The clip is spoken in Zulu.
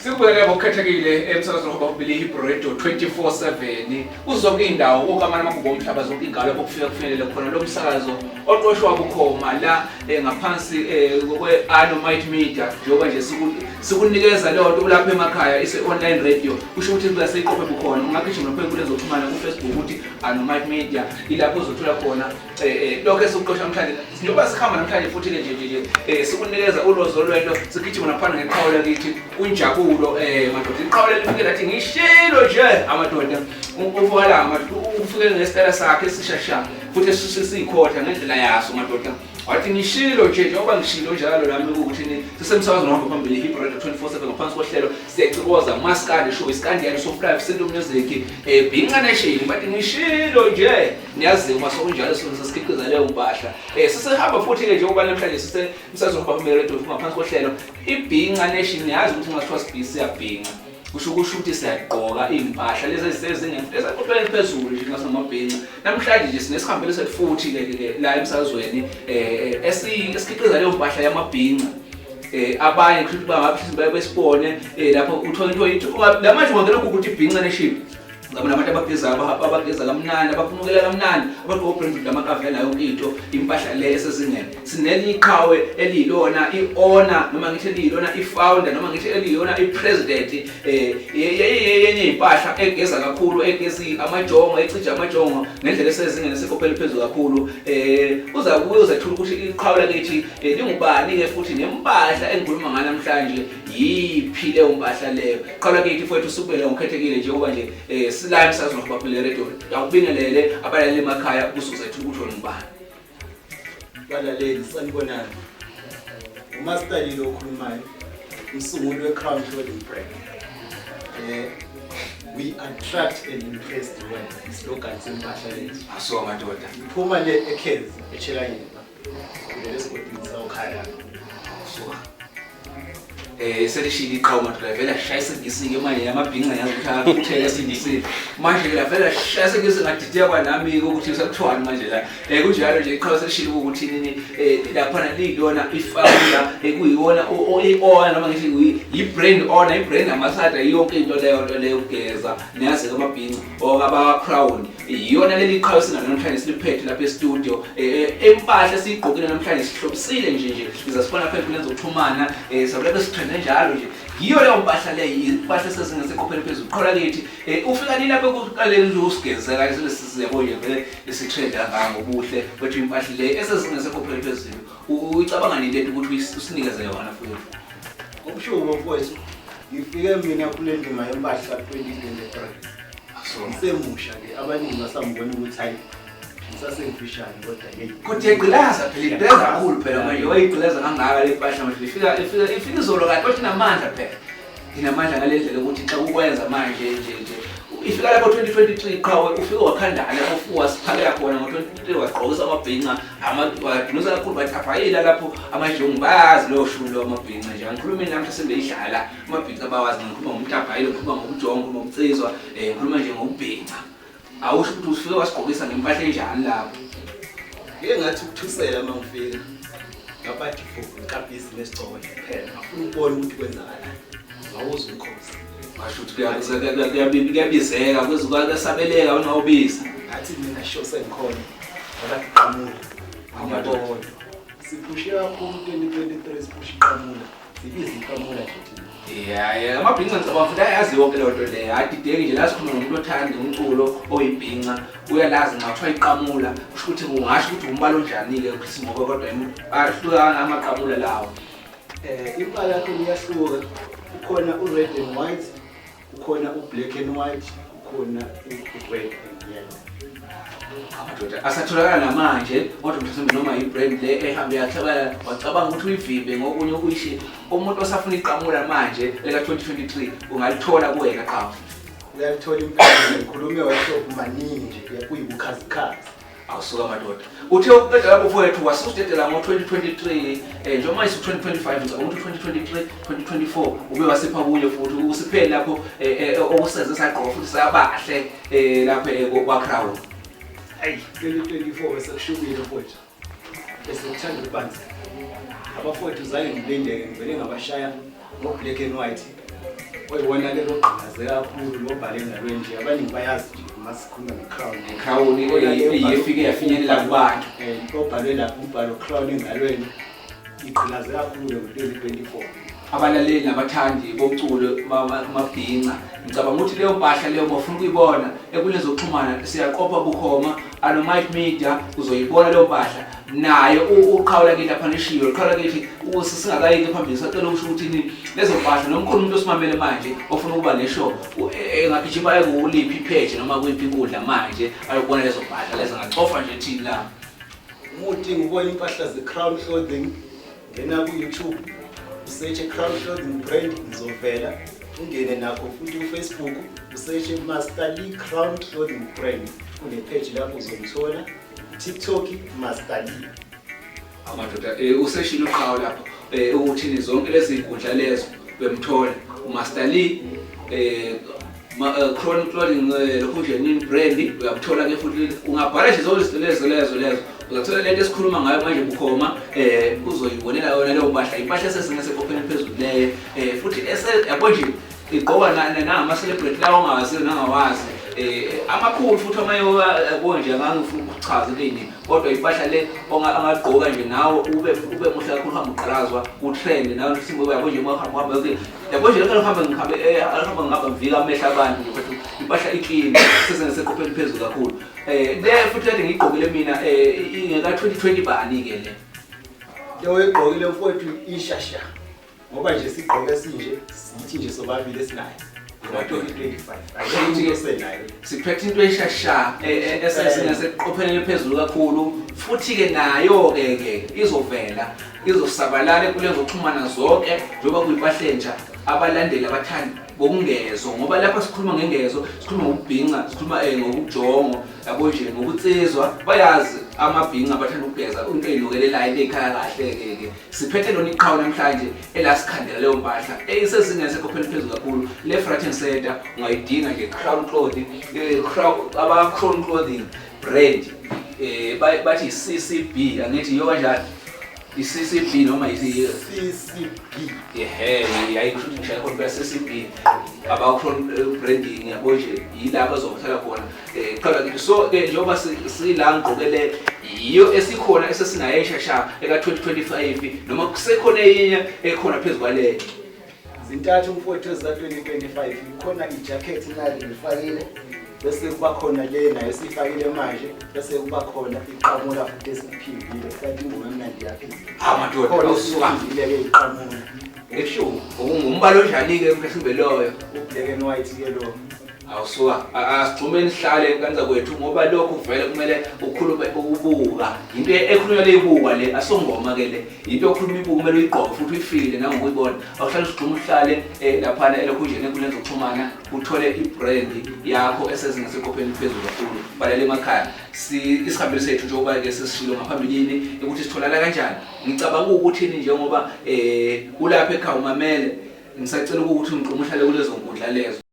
Sikubukele ngokukhethekile emsakazweni ngoba kubili Hebrew Radio 24/7 kuzonke indawo ukamana amagugu omhlaba zonke ingalo lapho kufika kufinyelele khona lo msakazo oqoshwa bukhoma la ngaphansi kwe Anomite Media njengoba nje sikunikeza leyo nto ulapha emakhaya ise online radio kusho ukuthi kuba seyiqophe bukhona ungagijima lapho enkundleni zokuxhumana ku Facebook ukuthi Anomite Media ilapho uzothola khona lokho esikuqosha namhlanje. Njengoba sihamba namhlanje futhi-ke nje nje nje sikunikeza ulozo lwento sigijima naphana ngeqhawe lakithi unjabulo madoda. Iqhawe lifike lathi ngishilo nje amadoda umfowala amadoda ufike ngesitayela sakhe esishasha futhi esiyikhotha ngendlela yaso madoda. Wathi ngishilo nje njengoba ngishilo njalo nami ukuthi sisemsakazweni ohamba phambili Hip Radio 24/7 ngaphansi kohlelo siyacikoza maskandi show iskandi yani soft life sintu music Bhinca Nation. Bathi ngishilo nje niyazi uma sokunjalo sokuthi sesikhiqiza leyo mpahla sisehamba futhi-ke njengoba namhlanje sisemsakazweni ohamba phambili radio ngaphansi kohlelo iBhinca Nation. Niyazi ukuthi ungathiwa sibhi siyabhinca kusho ukuthi siyagqoka iy'mpahla lezi ezisezingeni eziqopheleni eliphezulu nje ngasamabhinca. Namhlanje nje sinesihambelo sethu futhi-ke ke la emsakazweni esikhiqiza leyo mpahla yamabhinca. Abanye kusho ukuthi bangabe besibone lapho uthola into yithi la manje ungangena ukuthi ibhinca nation ngabona abantu abagezayo abageza kamnandi abaphumukela kamnandi abagqoka brand lamakavela yonke into impahla le esezingeni. Sinelinye iqhawe eliyilona i-owner noma ngithi eliyilona i-founder noma ngithi eliyilona i-president yenye impahla egeza kakhulu egezi amajongo ecija amajongo ngendlela esezingeni eseqophele phezulu kakhulu. Uza kuye uzethula ukuthi iqhawe lakithi lingubani-ke futhi nempahla engikhuluma ngayo namhlanje yiphi leyo mpahla leyo. Qhawe lakithi mfowethu usukubele ngokukhethekile njengoba nje sila emsakazweni ngoba radio akubingelele abalaleli emakhaya kusuzethu ukuthi wena ungubani. Balaleli sanibonani. UMaster Lilo okhulumayo, umsunguli we-Crown Clothing Brand. We attract and impress the world. Islogan sempahla lethu. Asuka madoda. Iphuma le eKhenzi eChelangeni. Kulele esigodini sawukhaya. Asuka. Selishilo iqhawe madoda vele ashaya isingisi-ke manje amabhinca yazi ukuthi akuthele esingisi manje ke vele ashaya isingisi ngadideka kwanami-ke ukuthi sekuthiwani manje la. Kunjalo nje iqhawe selishilo ukuthi nini laphana liyilona ifawula kuyiyona i-owner noma ngithi i-brand owner i-brand ambassador yonke into leyo nto leyo ukugeza niyazi-ke amabhinca okaba-crown iyona leli qhawe sinalo namhlanje siliphethe lapha e-studio empahla esiyigqokile namhlanje sihlobisile nje nje izasibona lapha enkundleni zokuxhumana sabulabe sithende njalo nje yiyo leyo mpahla leyo impahla esezingaseqopheni phezulu. Qhola kithi ufika nini lapha ekuqaleni nje usigezela siyabo nje vele isitrend kangaka ngobuhle kwethu impahla le esezingaseqopheni phezulu. Uyicabanga nini lento ukuthi usinikeze yona futhi? Ngokusho mfowethu ngifike mina kule ndima yempahla 2023. Ngisemusha ke abaningi basambona ukuthi hayi ngisasemfishane kodwa hey Kodwa iyagqilaza phela igqilaza kakhulu phela manje wayigqilaza kangaka le mpahla manje ifika ifika ifika izolo kahle kodwa inamandla phela. Inamandla ngale ndlela ukuthi xa ukwenza manje nje nje ifika lapho 2023 qhawe ufike wakhandana lapho wasiphakela khona ngo-2023 wagqokisa amabhinca wadunusa kakhulu bathi abhayila lapho amajongo bayazi loyo shuni lowo amabhinca nje angikhulumi namhla sembeyidlala amabhinca bawazi ngikhuluma ngomntabhayile ngikhuluma ngobujongo ngikhuluma ngobunsizwa ngikhuluma nje ngokubhinca. Awusho ukuthi ufike wasigqokisa ngempahla enjani lapho? Ngike ngathi ukuthusela uma ngifika ngabathi fu ngikabhizi nesigcoko nje kuphela ngafuna ukubona ukuthi kwenzakalani ngawuzwa umkhosi. Washo ukuthi kuyabizeka kuyasabeleka unawubiza. Ngathi mina sho sengikhona ngabathi qamula ngiyabona siphushe kakhulu 2023 siphushe iqamula sibiza iqamula nje thina. Ya amabhinca ngicabanga futhi ayazi yonke leyo nto leyo adideki nje la sikhuluma nomuntu othanda umculo oyibhinca uyalazi nxa kuthiwa iqamula kusho ukuthi ungasho ukuthi umbala onjani-ke ngoba kodwa ahlukana amaqamula lawo. Impala yakhe iyahluka kukhona u-red and white kukhona u-black and white kukhona u-red and yellow. Amadoda asatholakala namanje kodwa mhlawumbe noma i-brand le ehambe yahlabala wacabanga ukuthi uyivimbe ngokunye okuyishiye umuntu osafuna iqamula manje lika-2023 ungalithola kuwena qhawe. Uyalithola impela ngikhulume workshop maningi nje kuyibukhazikhazi. Awusuka madoda. Uthe ukuqeda lapho mfowethu wasusidedela ngo-2023 njengoba isu 2025 ngicabanga ukuthi 2023 2024 ube wasipha kunye futhi usiphele lapho okusenze sagqoka futhi sabahle lapho kwa-Crown. Ayi 2024 bese kushubile mfowethu. Bese kuthanda ukubanzi. Abafowethu zange ngilindeke ngivele ngabashaya ngo-black and white. Oyiwona ke logqilaze kakhulu lobhale engalweni nje abaningi bayazi nje uma sikhuluma nge-crown. Crown eyefike yafinyelela kubantu. Obhalwe lapho umbhalo crown engalweni igqilaze kakhulu ngo-2024. Abalaleli nabathandi bomculo mabhinca ngicabanga ukuthi leyo mpahla leyo bafuna ukuyibona enkundleni zokuxhumana siyaqopha bukhoma Anomite Media uzoyibona leyo mpahla nayo uqhawula kithi lapha nishiyo uqhawula kithi singakayiki phambili sacela ukusho ukuthi ni lezo mpahla noma khona umuntu osimamele manje ofuna ukuba neshow engagijima aye kuliphi ipage noma kuyiphi inkundla manje ayobona lezo mpahla lezo ngacofa nje thini la. Uma udinga ukubona impahla ze-Crown Clothing ngena ku-YouTube usearch Crown Clothing brand ngizovela ungene nakho futhi ku-Facebook usearch Master Lee Crown Clothing brand kune-page lapho uzomthola TikTok Master Lee. Amadoda useshilo uqhawe lapho ukuthini zonke lezi zinkundla lezo bemthola uMaster Lee Crown Clothing lokhu nje nini brand uyakuthola ke futhi ungabhala nje zonke izinto lezo lezo lezo uzathola lento esikhuluma ngayo manje bukhoma uzoyibonela yona leyo mpahla impahla esezingene seqopheni phezulu leyo futhi ese yabo nje igqoka nangama celebrity lawo ongawazi nangawazi amakhulu futhi amanye yabo nje angangifuna ukuchaza into eyiningi kodwa impahla le angagqoka nje nawe ube ube muhle kakhulu uhambe uqalazwa utrend nawe usimbo yabo nje uma uhamba uhamba yonke yabo nje lokho uhamba ngihambe uhamba ngihamba ngivika amehlo abantu nje mfethu impahla iclean sesengiseqopheni phezulu kakhulu le futhi kade ngiyigqokile mina ingeka 2020 bani ke le Le oyigqokile mfowethu ishasha ngoba nje sigqoke sinje sithi nje sobabili esinayo ngo-2025 akekho osenayo. Siphethe into eshasha eseqophelele phezulu kakhulu futhi-ke nayo-ke ke izovela izosabalala enkundleni zokuxhumana zonke njengoba kuyimpahla entsha abalandeli abathandi bokungezo ngoba lapha sikhuluma ngengezo sikhuluma ngokubhinca sikhuluma ngokujongo yabo nje ngokunsizwa bayazi amabhinca bathanda ukugeza into ey'nukelelayo into ey'khaya kahle-ke ke siphethe lona iqhawe namhlanje elasikhandela leyo mpahla eyisezingeni eseqopheni phezulu kakhulu le right and center ungayidinga nje Crown Clothing aba-Crown Clothing brand bathi i-CCB angithi iyo kanjani i-CCB noma CCB ehe yayikusho ukuthi ngishaye khona CCB aba-Crown branding yabo nje yila bazokuthola khona qala so ke njengoba sila ngigqokele yiyo esikhona esesinayo eshasha eka 2025 noma kusekhona eyinye ekhona phezu kwaleyo. Zintathu mfowethu eza 2025 ikhona ijacket nali ngifakile bese kuba khona le nayo esifakile manje bese kuba khona iqamula futhi esiphimbile kanti ingoma emnandi yakhe. Ah madoda usuka ke iqamula. Ngisho ungumbalo onjani ke mhlawumbe loyo? U-black and white ke lo. Awusuka asigxumeni sihlale kanza kwethu ngoba lokhu vele kumele ukhulume ukubuka into ekhulunywa leyibuka le asongoma ke le into okhuluma ibuka kumele uyigqoke futhi uyifile nangokuyibona awuhlale usigxuma uhlale laphana elokhunjeni enkundleni zokuxhumana uthole ibrand yakho esezinga seqopheni phezulu kakhulu balele emakhaya isihambeli sethu njengoba ke sesishilo ngaphambilini ukuthi sitholakala kanjani ngicabanga ukuthi njengoba ulapha ekhaya umamele ngisacela ukuthi ungigxume uhlale kulezo nkundla lezo.